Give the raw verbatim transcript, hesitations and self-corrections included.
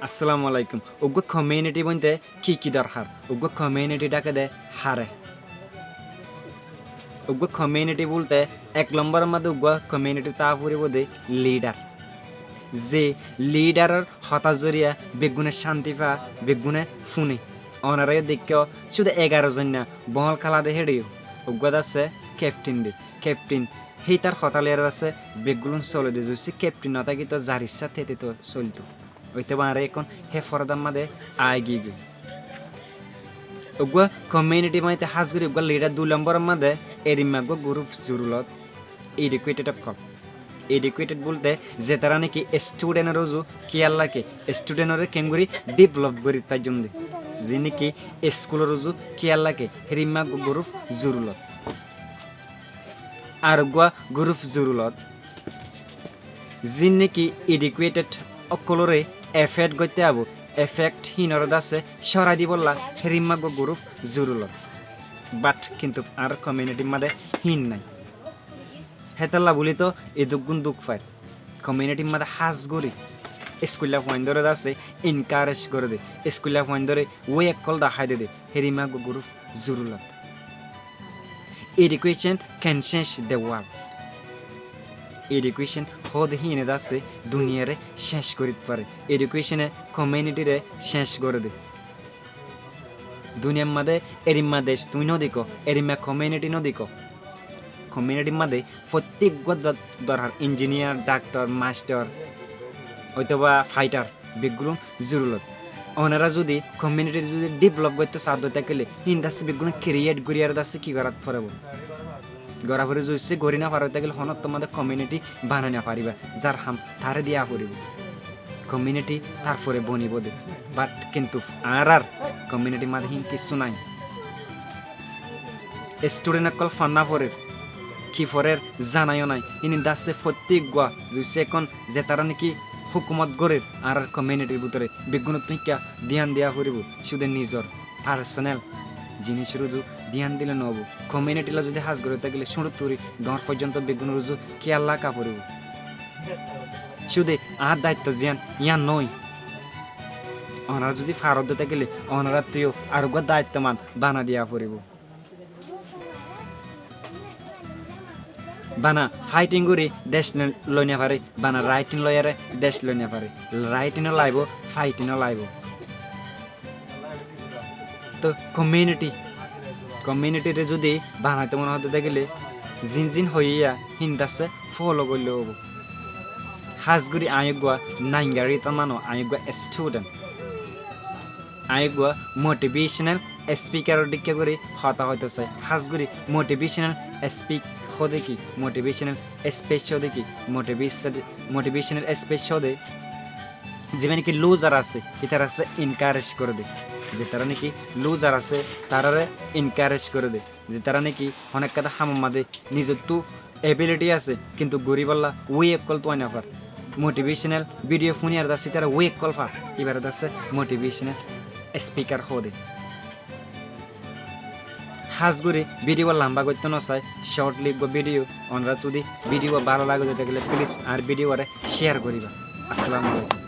Assalamu alaikum. Uggwá community bointé ki ki dorhar? Uggwá community dháke de háre? Uggwá community bolte ek lombor mazé uggwá community táa foribó de leader. Ze leader or hotá zoriya beggúne cánti fa, beggúne fúne. Onorá yó deikkó, cúde egaró zon na, bohól kéla de héçe yó. Uggwá de asé captain de, captain. Hítar hotá loiyaré de asé beggún solé de, zodi captain no tákito zar issá tete to solto. Óite añára ehón hé fordar mazé aigiyói. Uggwá community maite hás gorí uggwá leader dui lombor mazé erimma uggwá group zorurot, educated ókkol. Educated bolte zetará niki student or uzu kéyal raké, student ore keéngorí develop gorí taijjón de, ze niki school or uzu kéyal raké, hérimma uggwá group zorurot. Ar uggwá group zorurot, zin niki educated ókkolóre affect goitté aibó, affect híinoré de asé córai dibolla hérimma uggwá group zorurot. But kintu añár community mazé híin nái. Hétolla buli to edúkkun duk fair. Community mazé hás gorí eskuilla fuaindóre de asé encourage goré de, eskuilla fuaindóre wé ókkol dahái de de, hérimma uggwá group zorurot. Education can change the world. Education hoóde híine de asé duniyaré céñc gorí faré. Education e community re céñc goré de. Duniyar mazé erimma dec tuñí no dekó, erimma community no dekó. Community mazé fottí uggwá do-, dorhar engineer, doctor, master, óitoba fighter. Beggún zorurot. Onorá zodi community zodi develop goitté saádde tákile, híin de asé beggún create gorí ar de asé ki gorát foribó? Gorá foribó, zodi se gorí no faro tákile honó ottór mazé community banai no faribá. Zar ham taré diya foribó. Community tarfore bonibó de. But kintu añárar community mazé híin kissú nái. Student ókkol fonná forer, ki forer zana yó nái. Híin de asé fottí uggwá, zodi se ehón zetará niki hókumot gorér añárar community r bútore, beggúnottú híkka diyan diya foribó, cúde nizor personal jiníc or uzu diyan dile noóibo. Community loi zodi hás gorí tákile cúruttu gorí dhoóñr foijjonto beggún or uzu kéyal raká foribó. Cúde añár daitto ziyán, yían noói. Onorá zodi farodde tákile onoráttu yó ar uggwá daittoman banai diya foribó. Bana fighting gorí dec loi no fare, bana writing loiyaré dec loi no fare. Writing ó laibo, fighting ó laibo. To community, community re zodi banaitó mone hoó de tákile zin zin hoiyé híin de asé follow goillé óibo. Hás gorí añí uggwá naingari tamano, añí uggwá student. Añí uggwá motivational speaker or dhikká gorí hotá hoitó sai. Hás gorí motivational speak hoóde ki, motivational speech hoóde ki, motivation-, motivational speech hoóde zibá niki loser asé, ítararé encourage goré de. Zetará niki loser asé, taráre encourage goré de. Zetará niki honó ekkán ham mazé nizottú ability asé, kintu goríbolla wé ókkol tuwai no far. Motivational video fúni ar de asé ítara wé ókkol fa, íbaré de asé motivational speaker hoóde. Hás gorí video lamba goittó no sai, short clip uggwá video, onorá zodi video bála lage de tákile please añár video re share goríba. Assalamu alaikum.